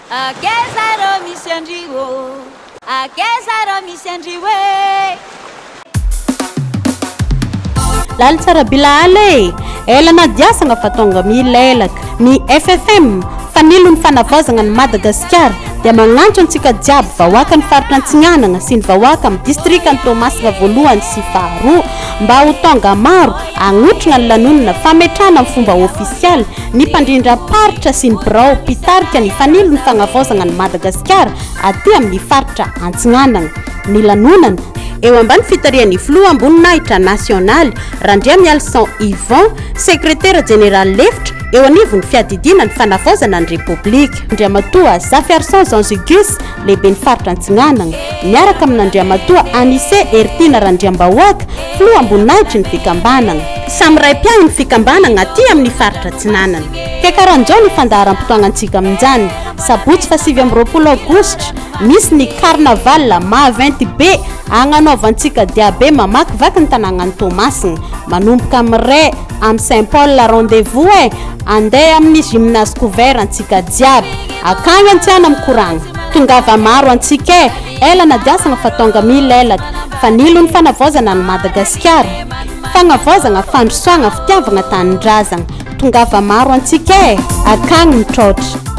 Akaiza rô misy an-dry ô? Akaiza rô misy an-dry oe? Lalitsara Bilahale e! Ela nadiasagna fa tonga milelaka. Ny FFM, Fanilon'ny Fanavaozagna an'i Madagasikara, dia magnantso antsika jiaby vahoakan'ny faritra Antsignanagna sy ny vahoaka amin'ny distrikan'i Toamasina voalohany sy faharoa mba ho tonga maro hagnotrogna ny lanonana fametrahana amin'ny fomba ofisialy ny mpandrindram-paritra sy ny birao mpitarika ny Fanilon'ny Fagnavaozagna an'i Madagasikara aty amin'ny faritra Antsignanagna. Ny lanonana, eo ambany fitarihan'ny Filoham-boninahitra nasionaly, Randriamialison Yvon, Sekretera jeneraly lefitra eo anivon'ny fiadidiana ny fanavaozana ny Repoblika, Andriamatoa Zafiarison Jean Jugus, lehiben'ny faritra Antsinanana, miaraka amin'Andriamatoa Anicet Heritiana Randriambahoaka, filoham-boninahitry ny fikambanana. Samy iray mpiahy ny fikambanana aty amin'ny faritra Atsinanana. Kekaranjao ny fandaharam-potoagnantsika amin'izany, sabotsy faha 29 aogositra, misy ny carnaval maventy be agnanaovantsika diabe mamakivaky ny tanagnan'i Toamasina, manomboka amin'ny iray amin'ny Saint Paul rendez-vous e! Andeha amin'ny gymnase couvert antsika jiaby. Akagny antsiana mikoragna. Tongava maro antsika e! Ela nadiasagna fa tonga milelaka. Fanilo ny fanavaozana an'i Madagasikara. Fagnavaozagna, fandrosoagna, fitiavagna tanindrazagna. Tongava maro antsika e! Akagny mitraotra.